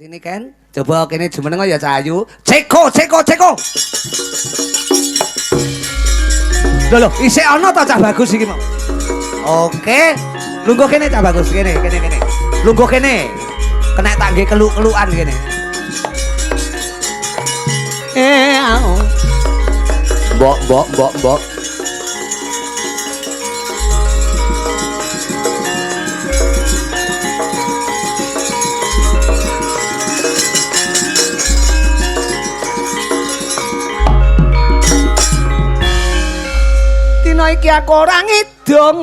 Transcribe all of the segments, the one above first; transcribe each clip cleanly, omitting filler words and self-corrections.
Sini kan, coba kene jumeneng ya Cahayu. Ceko, ceko, ceko. Lho lho, isih ana ta cah bagus iki mau. Oke, lungguh kene cah bagus kene, kene kene. Lungguh kene. Kena tak nggih keluk-kelukan kene. Eh, au. Mbok, mbok, mbok, mbok. Dina iki aku ora ngidung.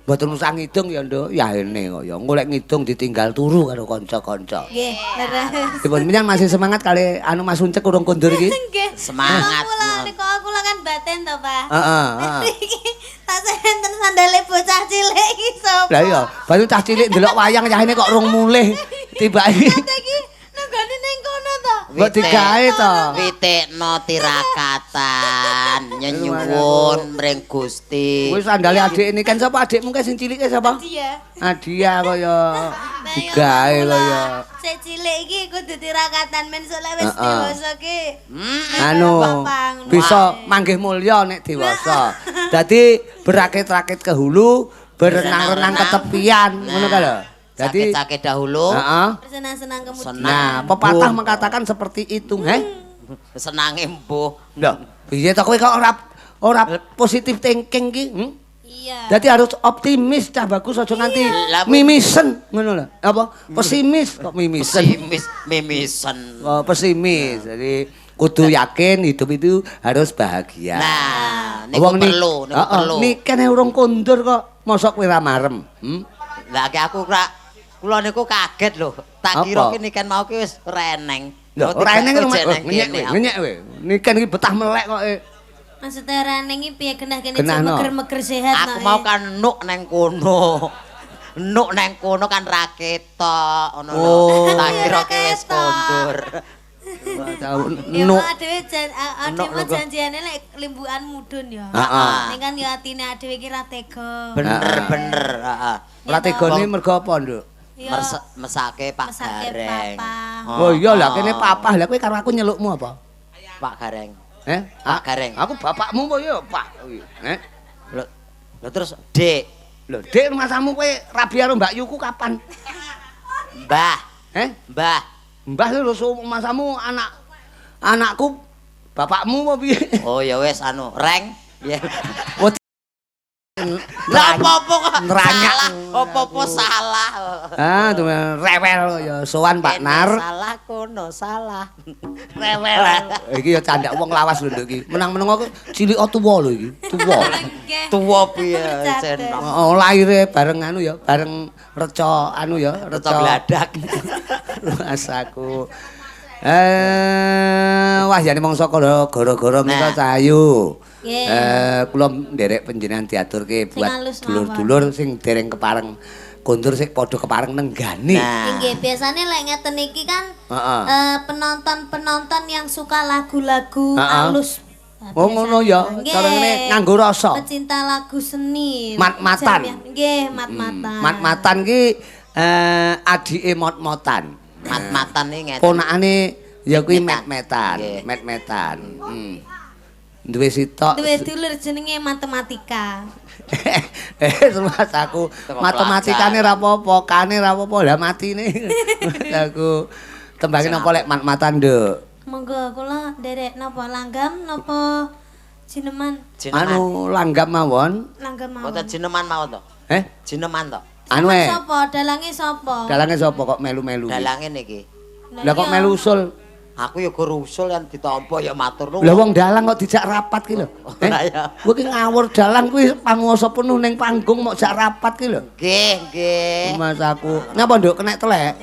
Mboten usah ngidung ya, Nduk. Ya ene kok ya. Engko lek ngidung ditinggal turu karo kanca-kanca. Nggih, leres. Dipun menyang masih semangat kali anu Mas Uncek urung kondur iki. Nggih. Semangat. Aku lah niku aku lah kan batin to, Pak. Heeh, heeh. Iki tak enten sandale bocah cilik iki sapa? Lah iya, baru cah cilik ndelok wayang yahene kok rung mulih. Tiba iki Iki nenggone ning kono to. mbok digawe to. Witekno tirakatan nyenyuwun mring Gusti. Kuwi sandale adik ini kan sapa adikmu kae sing cilike sapa? Dia. Adia kaya digawe kaya Sik cilik iki kudu tirakatan men sok lek wis Heeh. dewasa ki. Anu Bapak, ngono. bisa manggih mulya nek dewasa. Dadi berakit-rakit ke hulu, berenang-renang ke tepian, ngono ka lho. Dadi Sakit-sakit dahulu, heeh. Bersenang-senang kemudian. Senang. Nah, pepatah mengatakan seperti itu, heh. Senange mbuh. Lho, piye to kowe kok ora ora positif thinking ki? Hmm? Iya. Dadi harus optimis cah bagus aja nganti Lah, mimisen ngono lho. Apa? Pesimis kok mimisen. Pesimis mimisen. Oh, pesimis. Jadi kudu yakin hidup itu harus bahagia. Nah, niku Wong ni- perlu, niku Heeh, perlu. Nikene urung kondur kok, mosok kowe ra marem. Hmm? Lah ki aku ora kula niku kaget lho. Tak kira Apa? ki niken mau ki wis ora eneng. Lho, ora eneng kok rumah. neng Ngenyek kene kowe, aku. ngenyek kowe. Niken iki betah melek kok. eh. Maksudnya ora ning iki piye genah kene Genah, no. meger-meger sehat Aku mau kan nuk neng kono. Nuk neng kono kan ra ketok ngono lho. Oh. Tak kira Ra ki wis ketok. kondur. Ya Nuk. adewe jan Nuk adewe lho, kok. janjiane lek limbukan mudun ya. Heeh. Ning kan ya atine adewe iki ra tega. Bener bener, heeh. Ora tegone mergo apa, Nduk? Ya, Mesake Pak Mesake Gareng. papa. Oh iya lah kene papah lah kowe karo aku nyelukmu apa? Pak Gareng. Eh? Pak Gareng. Aku bapakmu apa ya, Pak? Eh? Lho, lho terus Dek, Lho, Dik rumasamu kowe rabi karo Mbak Yuku kapan? Mbah, Eh? Mbah. Mbah lho rumasamu anak anakku bapakmu apa piye? Oh ya wis anu, Reng. Ya. Lah Lah apa-apa kok Neranyak. salah, apa-apa salah. Ah, tuh rewel ya sowan Pak Kene Nar. Salah kono salah. Rewel. Iki ya candak wong lawas lho nduk iki. Menang-menang aku cilik tuwa lho iki, tuwa. Nggih. Tuwa piye Bercanda. sen. Oh, lahire bareng anu ya, bareng reca anu ya, Reca gladak. Rasaku. Wah jane mangsa kala gara-gara menika Nah. Cahayu. Nggih. Kula nderek panjenengan diaturke Sing buat alus mawon. dulur-dulur sing dereng kepareng kondur sing padha kepareng nenggani. Nah. Nggih, biasane lek ngeten iki kan Heeh. penonton-penonton yang suka lagu-lagu Heeh. alus. Nah, Oh, ngono ya. biasane. Cara ngene Nggih. nganggo rasa. Pecinta lagu seni. Mat-matan. Jamiah. Nggih, mat-matan. Mat-matan ki adike mot-motan. Mat-matan iki ngeten. Ponakane ya kuwi Met-metan. met-metan, Nggih. met-metan. Hmm. Duwe sitok. Duwe dulur jenenge matematika. Mas aku Teko matematikane ra apa-apa, kane ra apa-apa, lah matine. Mas aku tembange napa lek mat-matan, Nduk? Monggo kula nderek napa langgam napa jineman? Jineman. Anu langgam mawon. Langgam mawon. Mboten jineman mawon to. Eh, Jineman to. anu e. Sapa? Dalange sapa? Dalange sapa kok melu-melu? Dalange niki. Lah kok melu usul? Aku ya gur usul kan ditampa ya matur nuwun. Lah wong dalang kok dijak rapat ki lho. Eh, Lah ya. Kowe ki ngawur dalang kuwi panguwasa penuh ning panggung mok jak rapat ki lho. Nggih, nggih. Mas aku. Ngapa nduk kenek telek?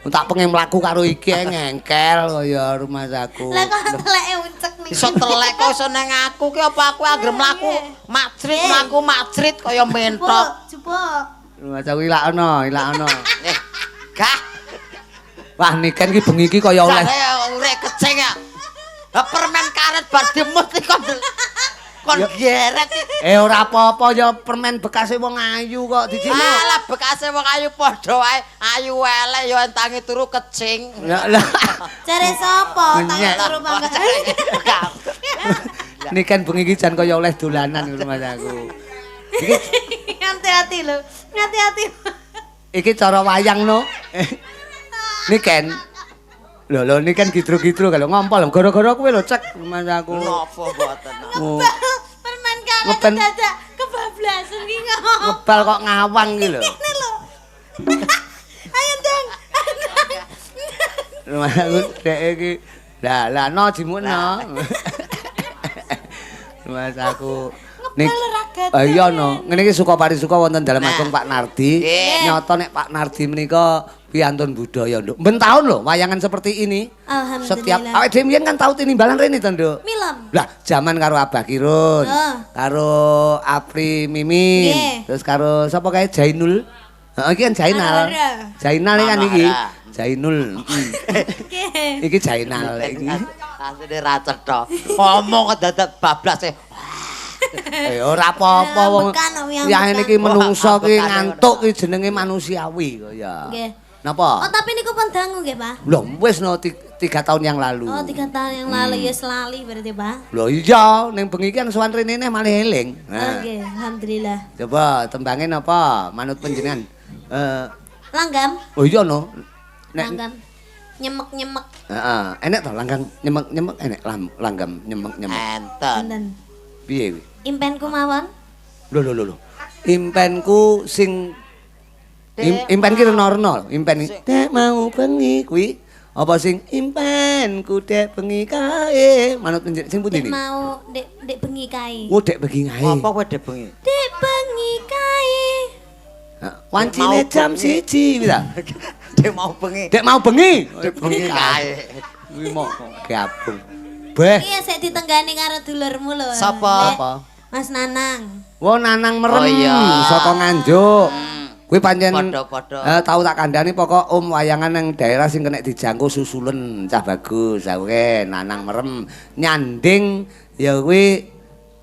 Tak pengen mlaku karo iki ngengkel kaya rumah aku. Lah kok teleke uncek niki. Iso telek kok iso nang aku ki apa aku anggere mlaku macrit mlaku macrit kaya mentok. Jupuk, jupuk. Rumah aku ilakno, ilakno. Eh, gah. Wah niken ki bengi iki kaya oleh Jare urek keceng ya. Lah permen karet bar dimut iki kok Kon geret. Ora apa-apa ya permen bekase wong ayu kok dijikno. Alah bekase wong ayu padha wae. Ayu elek ya entangi turu kecing. Lah lah. Jare sapa? Tangi turu pangga. Niken bengi iki jan kaya oleh dolanan ngono Mas aku. Iki hati-hati lho. Hati-hati. Iki cara wayang no. Niken. Lho lho niken gidro-gidro kalau ngompol gara-gara kowe lho cek Mas aku. Napa mboten. Permen karet dadak kebablasan iki ngomong. Ngebal kok ngawang iki lho. Ngene lho. Ayo ndang. Mas aku dek iki. Lah lah no jimukno. Mas aku nek iya no. Ngene iki suka parisuka wonten dalem agung Pak Nardi. Nyata nek Pak Nardi menika piantun budaya, Nduk. Ben taun lho wayangan seperti ini. Alhamdulillah. Setiap awake dhewe mbiyen kan tau tinimbalan rene to, Nduk. Milem. Lah, jaman karo Abah Kirun, karo Apri Mimin, terus karo sapa kae Jainul. Heeh, iki kan Jainal. Jainal iki kan iki. Jainul. Iki Jainal iki. Asline ra cetha. Ngomong dadak bablas e. Ora apa-apa wong. Ya niki menungso ki ngantuk ki jenenge manusiawi kok ya. Nggih. Napa? Oh, tapi niku pun dangu nggih, Pak. Lho, wis no 3 tahun yang lalu. Oh, 3 tahun yang lalu ya selali berarti, Pak. Lho iya, ning bengi iki kan sowan rene neh malih eling. Nah. Nggih, alhamdulillah. Coba tembange napa? Manut panjenengan. Langgam. Oh iya no. Nek langgam. Nyemek-nyemek. Heeh, enek to langgam nyemek-nyemek enek langgam nyemek-nyemek. Enten. Piye kuwi? Impenku mawon. Lho lho lho. Impenku sing impen ki rena-rena, impen dek mau bengi kuwi apa sing impenku dek bengi kae manut sing pundi niki? Mau dek bengi kae. Oh, dek bengi kae. Apa kowe dek bengi? Dek bengi kae. Wancine jam 1 kuwi ta. Dek mau bengi. Dek mau bengi. Dek bengi kae. Kuwi mok gabung. Beh. Iya sik ditenggani karo dulurmu lho. Sapa? Mas Nanang. Wo Nanang merem saka Nganjuk. Kuwi pancen padha-padha. Tau tak kandhani pokok om wayangan nang daerah sing kena dijangkau susulen cah bagus. Oke, Nanang merem nyanding ya kuwi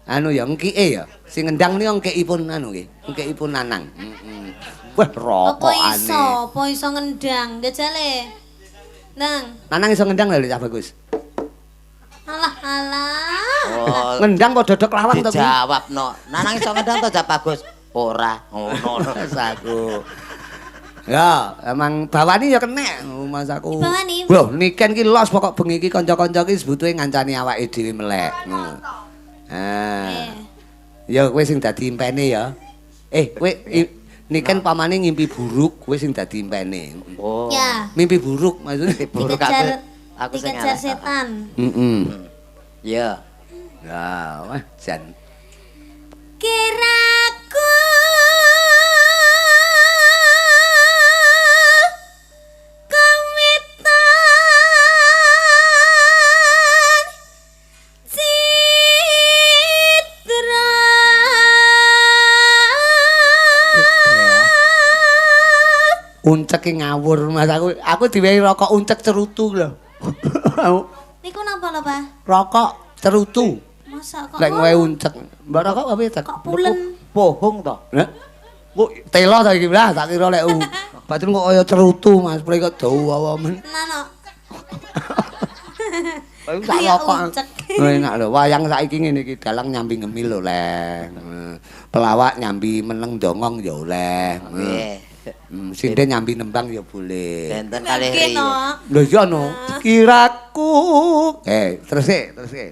anu ya engkike ya. Sing ngendang niku engkikipun anu nggih, engkikipun Nanang. Heeh. Wah, rokokane. Apa iso? Apa iso ngendang? Jajale. Nang. Nanang iso ngendang lho cah bagus. Alah alah. Oh, ngendang kok dodok lawang to kuwi? Dijawabno. Nanang iso ngendang to cah bagus? Ora, ngono. Mas aku. Ya, emang bawani ya kenek Mas aku. Bawani. Lho, niken ki los pokok bengi iki kanca-kanca ki sebutuhe ngancani awake dhewe melek. Heeh. Ya kowe sing dadi impene ya. Kowe niken pamane ngimpi buruk, kowe sing dadi impene. Oh. Ya. Mimpi buruk maksudnya. Buruk aku sing dikejar setan. Heeh. Ya. Ya, wah jan. Kiraku kawitan citra unceke ngawur Mas aku. Aku diwehi rokok uncek cerutu lho. Niku napa lho, Pak? Rokok cerutu. Masa kok lek ngowe uncek. Mbak rokok apa ya? Kok pulen? Bohong to. Hah? Kok telo ta iki lah tak kira lek batin kok kaya cerutu Mas, pre kok dawa men. Nano. Sak rokok. Enak lho, wayang saiki ngene iki dalang nyambi ngemil lho, Leng. Pelawak nyambi meneng dongong ya oleh. Nggih. Sinden nyambi nembang ya boleh. Benten kalih ri. Lho iya no. Kiraku. Terus e, terus e.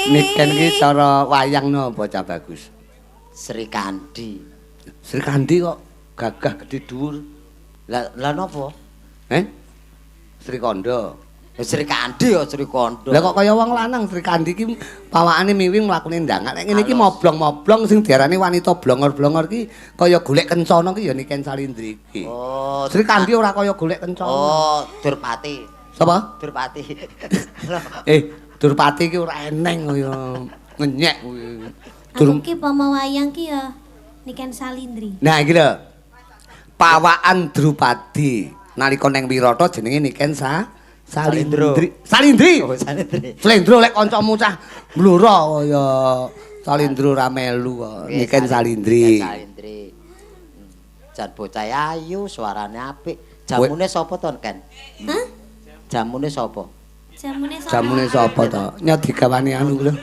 Niken iki cara wayang napa cah bagus? Sri Kandi. Sri Kandi kok gagah gedhe dhuwur. Lah lah napa? Eh? Sri Kandha. Sri Kandi ya Sri Kondo. Lah kok kaya wong lanang Sri Kandi iki pawakane miwing mlakune ndangak. Nek ngene iki moblong-moblong sing diarani wanita blongor-blongor iki kaya golek kencana ki ya Niken Salindri iki. Oh, Sri Kandi ora kaya golek kencana. Oh, Durpati. Sapa? Durpati. Durpati iki ora eneng kaya ngenyek kuwi. Aku ki pomo wayang ki ya Niken Salindri. Nah iki lho. Pawakan Drupadi nalika neng Wirata jenenge Niken Salindri. Salindri. Oh, Salindri. Slendro lek kancamu cah mblora kaya Salindro ra melu kok. Niken Salindri. Niken Salindri. Jan bocah ayu, suarane apik. Jamune sapa to, Ken? Hah? Jamune sapa? Jamune sapa? Jamune sapa to? Nyot digawani anu lho.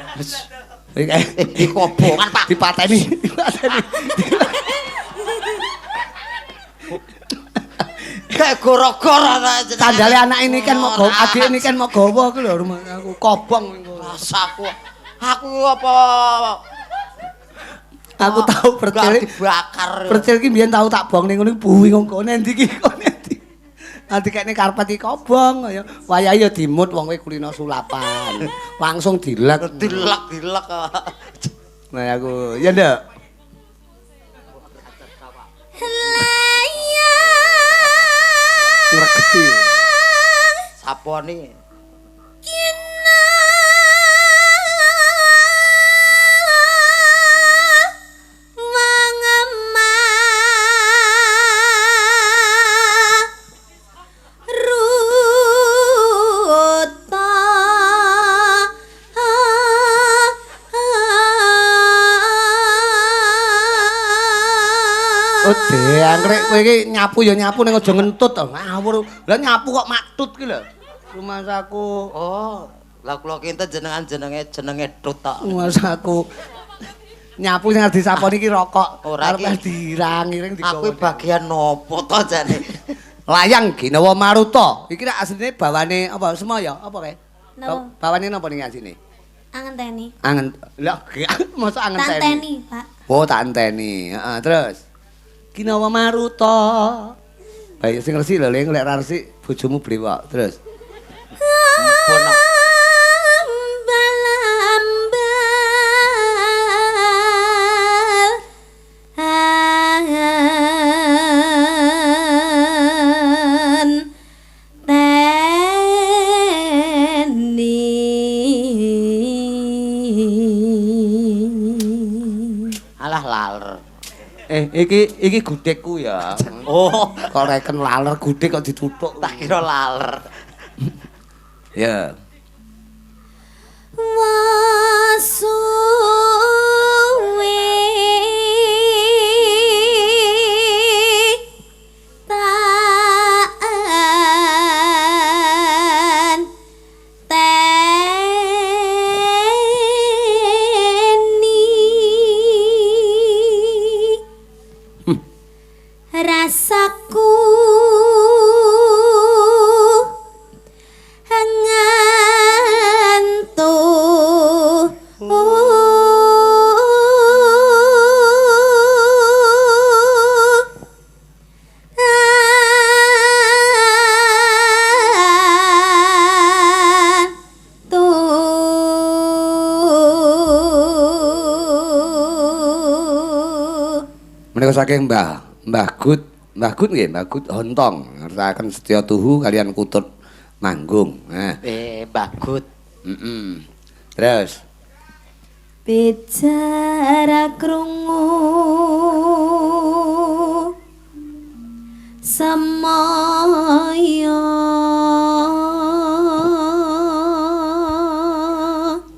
Iki kobongan, Pak. Dipateni, dipateni. Kayak goro-goro ta jenenge. Sandale anak ini kan mau gawa, adik ini kan mau gawa ku lho rumah aku kobong iku. Rasaku. Aku apa Aku tau percil dibakar. Percil ki mbiyen tau tak bong ning ngono buwi kok endi iki kok endi. Nanti kene karpet iki kobong kaya wayahe ya dimut wong kowe kulino sulapan. Langsung dilek. Dilek-dilek. Nah aku ya ndak. Ngregeti. Saponi. Oh, deangkrek kowe iki nyapu ya nyapu ning aja ngentut to. Ngawur. Lah nyapu kok maktut ki lho. Rumasaku. Oh, lah kula kinten jenengan jenenge tut tok. Rumasaku. Nyapu sing arep disaponi iki rokok. Ora Arep dirang-iring digawa. Aku bagian nopo to jane? Layang Ginawa Maruta. Iki rak asline bawane apa semaya? Apa kae? Napa? Bawane napa ning asline? Angenteni. Angen. Lah mosok angenteni. Tanteni, Pak. Oh, tak enteni. Heeh, terus. Ginawa Maruta. Baik sing resik lho, Ling, lek ra resik bojomu brewok. Terus. Ampun. Alah laler. Iki gudegku ya. Oh, kok reken laler gudeg kok dituthuk. Tak kira laler. Ya. Wasuwe taan teni rasaku ngantuk Menika saking Mbah Gut, Mbah Gut nggih, Mbah Gut Hontong ngertakaken setya tuhu kalian kutut manggung. Nah. Mbah Gut. Heeh. Terus bicara krungu semaya.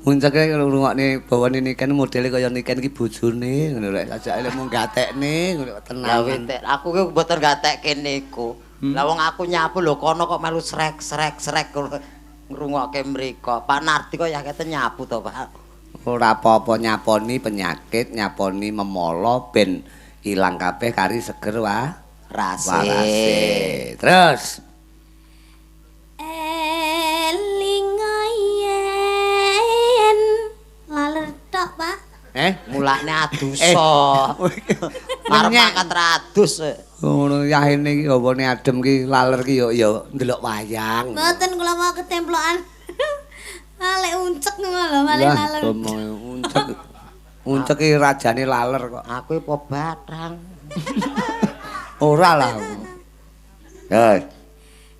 Muncake ngrungokne bawane Niken modele kaya Niken iki bojone ngono lek sajake lek mung gatekne ngono tenang. Lah wintek aku ki mboten gatekke niku. Lah wong aku nyapu lho kono kok melu srek-srek-srek ngrungokke mriko. Pak Nardi kok ya kete nyapu to, Pak. Ora apa-apa nyaponi penyakit, nyaponi memolo ben ilang kabeh kari seger wa rase. Warase. Terus eling yen laler tok, Pak. Mulane adusa. Arep mangkat radus. Ngono yahene iki hawane adem ki laler ki ya ya ndelok wayang. Mboten kula mau ketemplokan. Malih uncek ngono lho, malih laler. Uncek. Uncek ki rajane laler kok. Aku apa bathang. Ora lah. Ya.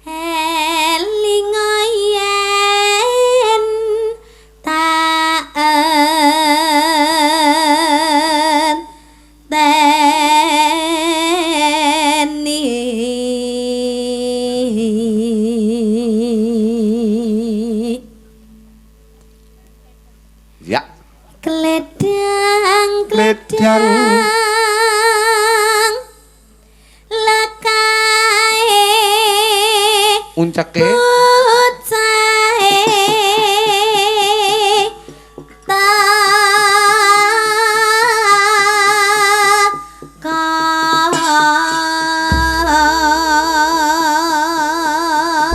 Eling yen tak enteni. Ya. Kledang Kledang. kledang lakae Unceke bocahe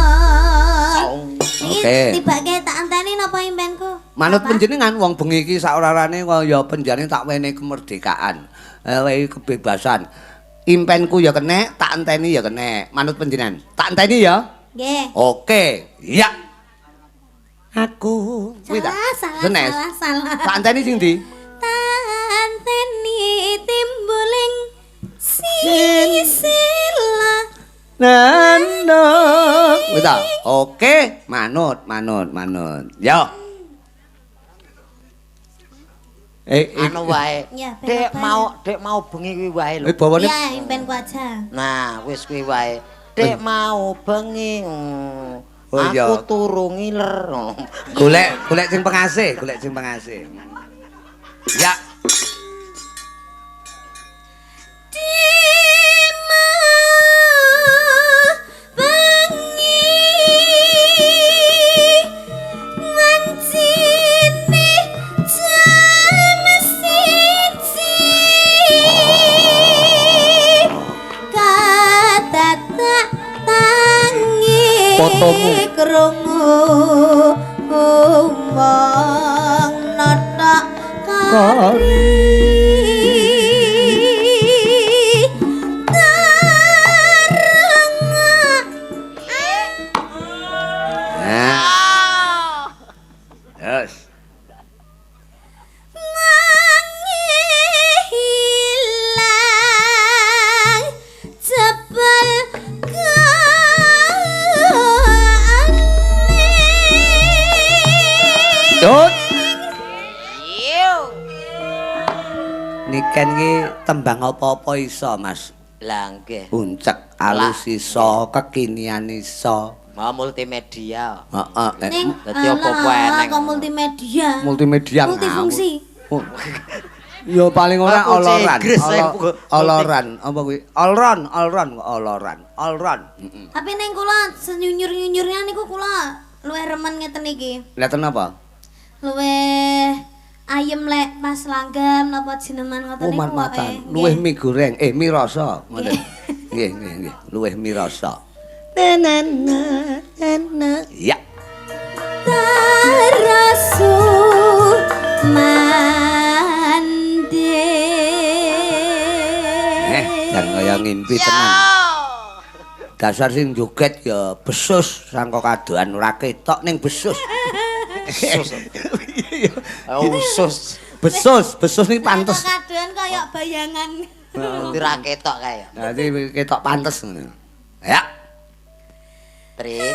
takon. Iki Oke. tibake tak anteni napa impenku? Manut Bapak? panjenengan wong bengi iki saorarane kaya penjane tak wenehi kemerdekaan, wenehi kebebasan. Impenku ya kenek, tak enteni ya kenek. Manut panjenengan. Tak enteni ya. Nggih. Oke, ya. Aku kuwi ta? Salah, salah, Senes. salah, salah. Tak enteni sing ndi? Tanteni timbuling sisila. Nano. Kuwi ta? Oke, manut, manut, manut. Yo. Anu wae. Ya, Dek ben mau, dek mau bengi kuwi wae lho. Bawane Iya, impenku aja. Nah, wis kuwi wae. Dek mau bengi. Oh, iya. Aku turu ngiler. Golek, golek sing pengasih, golek sing pengasih. Ya. Dek mau bengi wancine jam 1 katatak tangi Fotomu. Krungu wong notok kari tarengak. Nah. Yes. Manghilang jebal kaane. Dut. Niken ki tembang apa-apa iso, Mas. Lah nggih. Uncek alus iso, kekinian iso. Mau multimedia. Heeh. Ning Dadi apa-apa alah, eneng. kok multimedia. Multimedia Multifungsi. ngawur. Ya paling ora Aku oloran. Inggris, aku. Oloran, apa kuwi? Olron, olron kok oloran. Olron. Heeh. Tapi ning kula senyunyur-nyunyurnya niku kula luwih remen ngeten iki. Lah apa? Luwih ayem lek pas langgam napa jineman ngoten Oh, niku. mat-matan. pokoke. Luwih mie goreng, mie rasa ngoten. Nggih, nggih, nggih. Luwih mie rasa. Na na na na na. Ya. Tarasu mande. Jan kaya ngimpi tenan. Dasar sing joget ya besus sangka kadohan ora ketok ning besus. Usus. Usus. Besus, besus ning pantes. Kadohan kaya bayangan. Dadi ra ketok kae. Dadi ketok pantes ngono. Ya. Trik,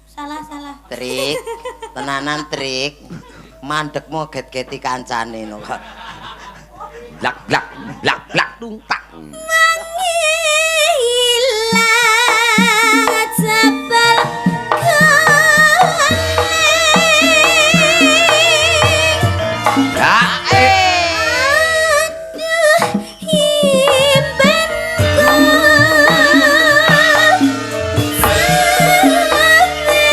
Salah, salah. trik. Tenanan trik. Mandekmu get-geti kancane no kok. Blak blak blak blak tung tak. Hilang jebal kaning. Ya. Aduh, impenku.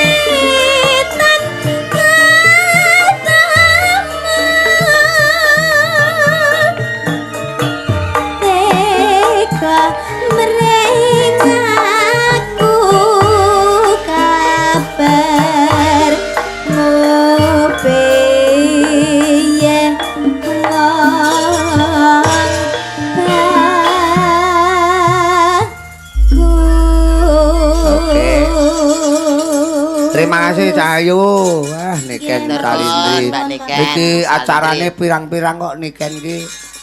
Semitan ketemu. Terima kasih, Cahayu. Wah, Niken Nggih, Salindri. Mbak Niken. Iki acarane Salindri. Pirang-pirang kok Niken iki.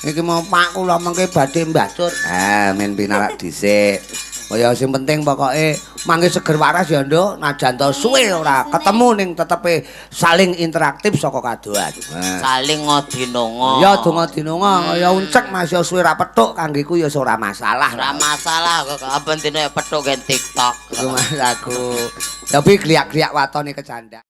Iki mau, Pak, kula mengke badhe mbacur. Ah, men pinarak dhisik. Kaya sing penting pokoke mangke seger waras ya, Nduk. Najan to suwe ora ketemu ning tetepe saling interaktif saka kadohan. Nah. Saling ngodinonga. Ya donga dinonga kaya uncek, Mas, ya suwe ra petuk kanggeku ya ora masalah. Ora masalah kok aben dina petuk gen TikTok. Iku Mas aku. Tapi gliak-gliak watone kecandak.